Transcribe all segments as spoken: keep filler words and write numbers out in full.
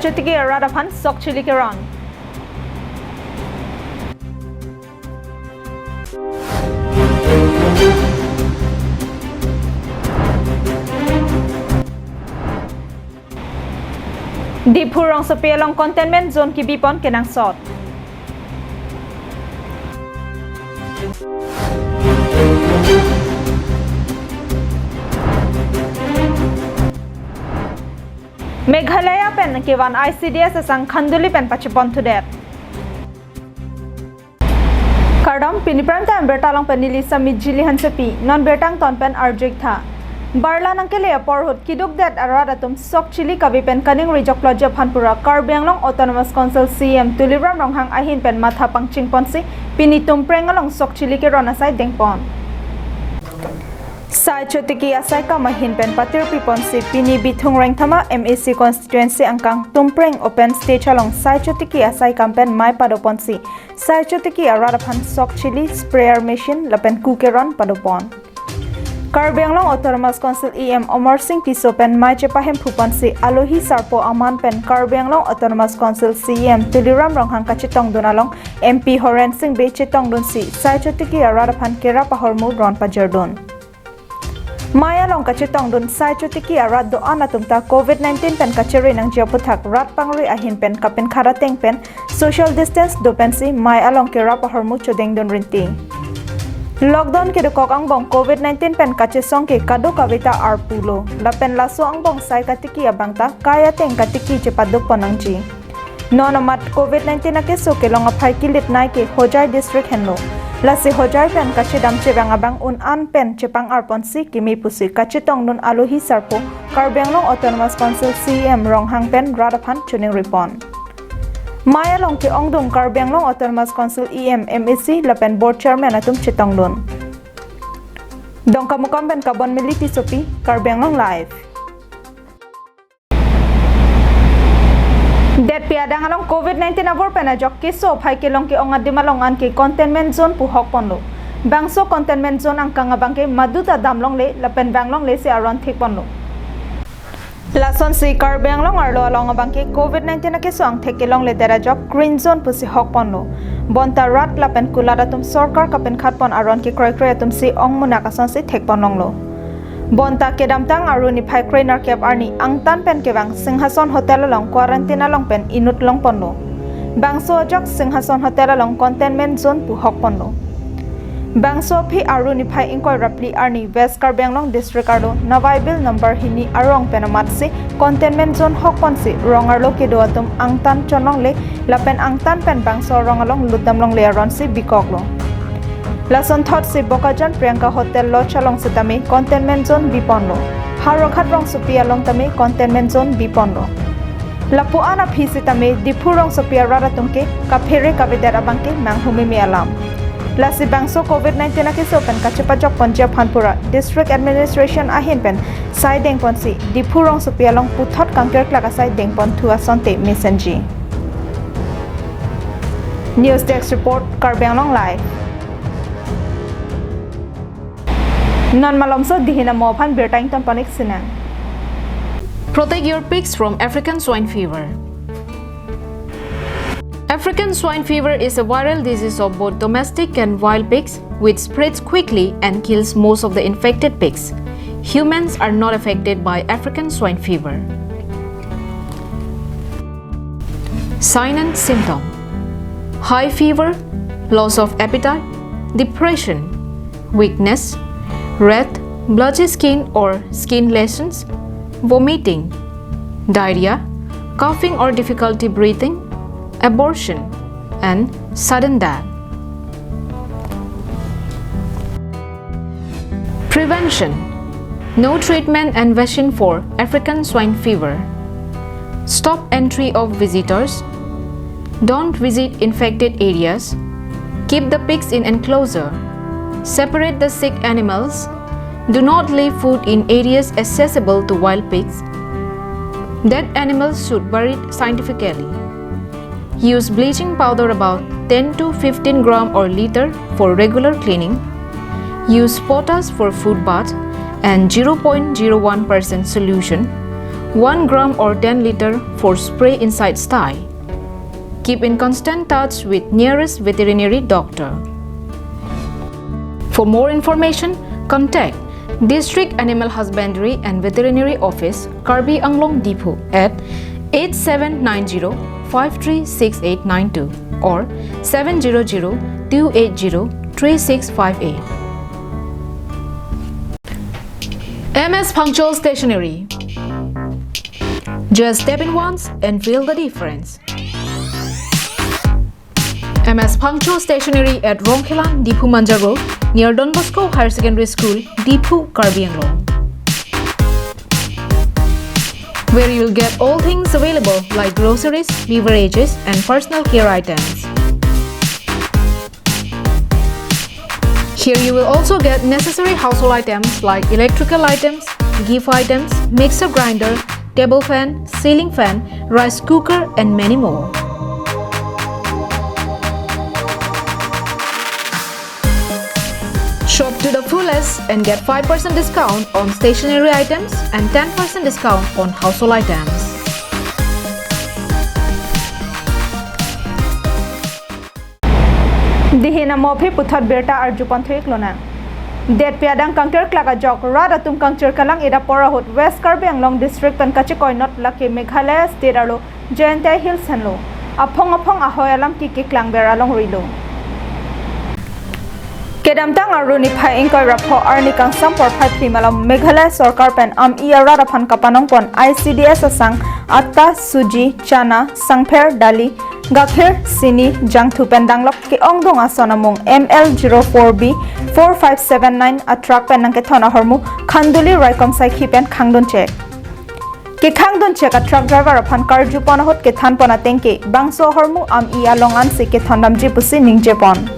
Chotiki arat aphan sok chili keron. Diphu rongsopi along containment zone kebipon kenangsot. Meghalaya pen kevan I C D S asang Khanduli pen pachiponthudet. Kardom, pini prime time birta along pen neli Sami Jili Hansepi, non birta angton pen arjik tha. Barla nangkele apor ahut kidukdet arat atum sok chili kave pen kaningri joklo ji aphan pura Karbi Anglong Autonomous Council C E M Tuliram Ronghang ahin pen matha pangchingponsi pini Tumpreng along sok chili keron asai dengpon. Sai Chotiki asai kam ahin pen patirpiponsi pini Bithung Rengthama M A C constituency angkang Tumpreng open stage along Sai Chotiki asai kam pen mei padoponsi Sai Chotiki arat aphan sok chili, sprayer machine lapen ku keron padopon. Karbi Anglong Autonomous Council E M Amarsing Tisso pen mei chepahemphonsi alohi sarpo aman pen Karbi Anglong Autonomous Council C E M Tuliram Ronghang kachetongdun along M P Horen Sing Bey chetongdunsi Sai Chotiki arat aphan kerap ahormu ron pajordun. Mei along kachetongdun Sai Chotiki arat do-an atum ta covid nineteen pen kachere nangji aputhak rat pangri ahin pen kapinkhat ateng pen social distance do pensi mei along kerap ahormu chodengdun rinti. Lockdown kedokok angbong covid nineteen pen kachesong ke kadokave ta arpulo. Lapen laso angbong sai katiki abang ta kai ateng katiki chepadukpon nangji. Non amat covid nineteen akeso kelong aphai kilit nai ke Hojai district henlo. Lasi Hojai pen kachedam chevang abang un-an pen chepang-arponsi kimi pusi kachetongdun alohi sarpo Karbi Anglong Autonomous Council C E M Ronghang pen rat aphan choningripon. Mei along ke-ongdung Karbi Anglong Autonomous Council E M, M A C lapen board chairman atum chetongdun. Dongkamukam pen Kabon Mili Tissopi, Karbi Anglong Live. Detpi adang along covid nineteen abor pen ajok keso aphai kelong ke-ong adim along anke containment zone pu hokponlo. Bangso containment zone angkang abang ke madu ta damlongle lapen vanglongle si aron thekponlo. Lasonsi Karbi Anglong arlo along abang ke covid nineteen akeso angthek kelongledet ajok green zone pusi hokponlo. Bonta rat lapen kulat atum sorkar kapinkhatpon aron kekroikre atumsi ongmunak asonsi thekponlonglo. Bonta kedamtang Aru niphai krenerkep arni angtan pen kevang Singhason Hotel along quarantine along pen inut longponlo. Bangso ajok Singhason Hotel along containment zone pu hokponlo. Bangso aphi Aru niphai ingkoi ra phli arni West Karbi Anglong District arlo Navai Bill number hini arong pen amatsi containment zone hokponsi rong arlo kedo atum angtan chonlongle lapen angtan pen bangso arong along lutdamlongle aronsi bikoklo. Lasonthotsi Bokajan Priyanka Hotel Lodge along setame containment zone biponlo. Howraghat rongsopi along tame containment zone biponlo. Lapu-an aphi setame Diphu rongsopi arat atum ke kaphere kavedet abang ke nanghumeme alam. Lasi bangso covid nineteen akeso pen kachepajokponji aphan pura District Administration ahin pen sai dengponsi Diphu rongsopi along puthot kangkirklak asai dengponthu asonte mesenji. News Desk Report, Karbi Anglong Live. Non malomso dihin amo aphan birta ingtonpon-ik sinang. Protect your pigs from African swine fever. African swine fever is a viral disease of both domestic and wild pigs, which spreads quickly and kills most of the infected pigs. Humans are not affected by African swine fever. Sign and symptom: high fever, loss of appetite, depression, weakness, red, blotchy skin or skin lesions, vomiting, diarrhea, coughing or difficulty breathing, abortion, and sudden death. Prevention: no treatment and vaccine for African swine fever. Stop entry of visitors. Don't visit infected areas. Keep the pigs in enclosure. Separate the sick animals. Do not leave food in areas accessible to wild pigs. Dead animals should buried scientifically. Use bleaching powder about ten to fifteen gram or liter for regular cleaning. Use potash for food bath and zero point zero one percent solution one gram or ten liter for spray inside sty. Keep in constant touch with nearest veterinary doctor. For more information, contact District Animal Husbandry and Veterinary Office, Karbi Anglong, Diphu at eight seven nine zero five three six eight nine two or seven zero zero two eight zero three six five eight. M S Phangcho Stationery. Just step in once and feel the difference. M S Phangcho Stationery at Rongkhelan, Diphu Manja Road, near Don Bosco Higher Secondary School, Diphu, Karbi Anglong, where you'll get all things available like groceries, beverages, and personal care items. Here you will also get necessary household items like electrical items, gift items, mixer grinder, table fan, ceiling fan, rice cooker, and many more. Shop to the fullest and get five percent discount on stationery items and ten percent discount on household items. Dihin amo aphi puthot birta arjupon thu-ik lonang. Detpi adang kangterklak ajok rat atum kangchir kalang-et apor ahut West Karbi Anglong District pen kachikoinot lake Meghalaya State arlo Jaintia Hills henlo. Aphong aphong ahoi alam ke keklangver alongri lo. Kedamtang Aru niphai ingkoi ra pho arni kangsam porphai phli malom Meghalaya sorkar pen ami arat aphan kapanongpon I C D S asang atta, suji, chana, sangpher, dali, gakhir, sini, jangthu pen danglok ke-ongdung ason amung M L zero four B four five seven nine a truck pen nangkethon ahormu Khanduli raikom saikhi pen khangdun chek. Kekhangdun chek a truck driver aphan karjupon ahut kethanpon ateng ke bangso ahormu ami along ansi kethondamji pusi ningjepon.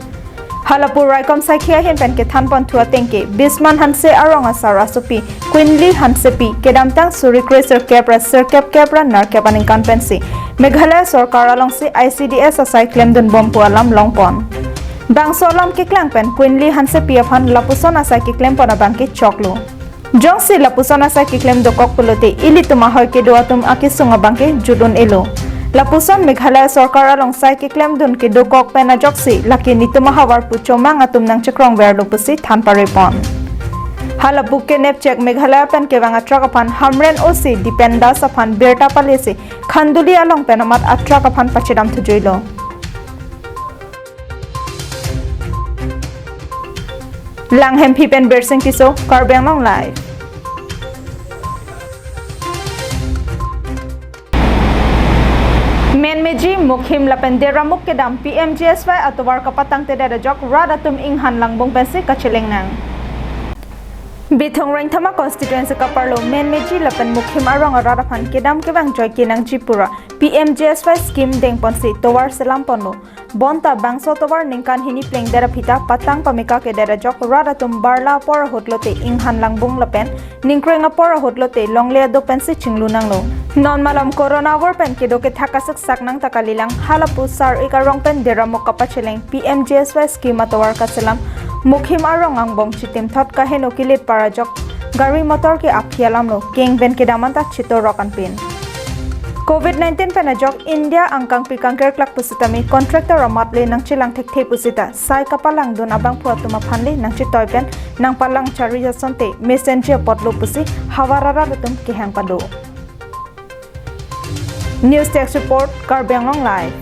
Halapu raikom saikhi ahin pen kethanpon thu ateng ke Bisman Hanse arong asar asopi Queenly Hansepi kedamtang suri kre sirkep ra sirkep kep ra nerkep aningkan pensi Meghalaya sorkar alongsi I C D S asai klemdunbom pu alam longpon. Bangso alam keklang pen Queenly Hansepi aphan lapuson asai keklempon abang ke choklo. Jongsi lapuson asai keklem dokok pulote ilitum ahoi kedo atum akesung abang ke jut un-elo. Lapuson Meghalaya sorkar along sai keklemdun kedokok pen ajoksi lake netum ahavar pu chomang atum nangchekrongverlo pusi than parepon. Halapu kenep chek Meghalaya pen kevang a truck aphan Hamren O C Dipen Das aphan birta palisi Khanduli along pen amat a truck aphan pachedam thujuilo. Langhemphi pen Birsing Tisso, Karbi Anglong Live. Menmeji, Mukhim lapen Deramuk kedam P M G S Y atovar kapatangtedet ajok rat atum inghan langbung pensi kacheleng nang. Bithung Rengthama constituency kaparlo Menmeji lapen Mukhim arong arat aphan kedam kevang joike nangji pura P M G S Y scheme dengponsi tovar selamponlo. Bonta bangso tovar ningkan hini plengdet aphi ta patang pameka kedet ajok rat atum barla apor ahut lote inghan langbung lapen ningkreng apor ahut lote longle ado pensi chinglu nanglo. Non malom corona agur pen kedo kethak kasik sak nang ta kalilang, halapu sar-ik arong pen Deramuk kapacheleng P M G S Y scheme atovar kaselam Mukhim arong angbong chitim thot kaheno kilit par ajok gari motor ke aphi alamlo, keng pen kedam anta chitorok anpin. Covid nineteen pen ajok India angkangpi kangkerklak pusitame contractor amat le nangchelang thekthe pusita sai kapalangdun abangphu atum aphan le nangchetoi pen nangpalang chari asonte mesenji apotlo pusi havar arat atum kehang pado. News Desk Report, Karbi Anglong Live.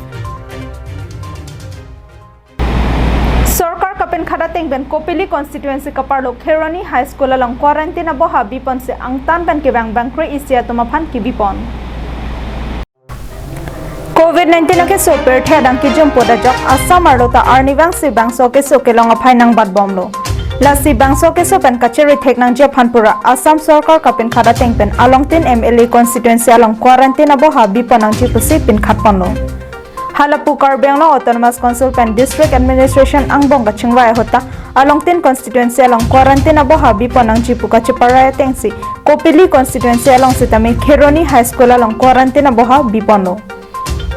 Sorkar kapinkhat ateng pen Kopili constituency kaparlo Kheroni High School along quarantine aboha biponsi angtan pen kevang bangkre isi atum aphan kebipon. Covid nineteen akeso pirthe adang kejumpo dajok Assam arlo ta arnivangsi bangso keso kelong aphai nangbatbomlo. Lasi bangso keso pen kachere thek nangji aphan pura Assam sorkar kapinkhat ateng pen alongtin M L A constituency along quarantine aboha bipon nangji pusi pinkhatponlo. Halapu Karbi Anglong Autonomous Council pen District Administration angbong kachingvai ahut ta alongtin constituency along quarantine aboha bipon nangji pu kacheparai atengsi Kopili constituency along sitame Kheroni High School along quarantine aboha biponlo.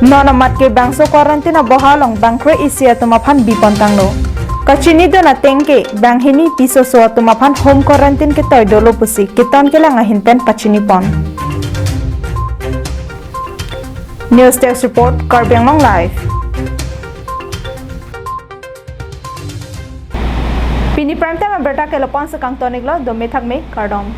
Non amat ke bangso quarantine aboha along bangkre isi atum aphan bipon tanglo. Kachinidun ateng ke banghini pisoso atum aphan home quarantine ketoi dolo pusi keton kelang ahin pen pachinipon. News Desk Report, Karbi Anglong Live. Pini Prime Time abirta ke lapu-an si kangton-iklo, dome thakme, kardom.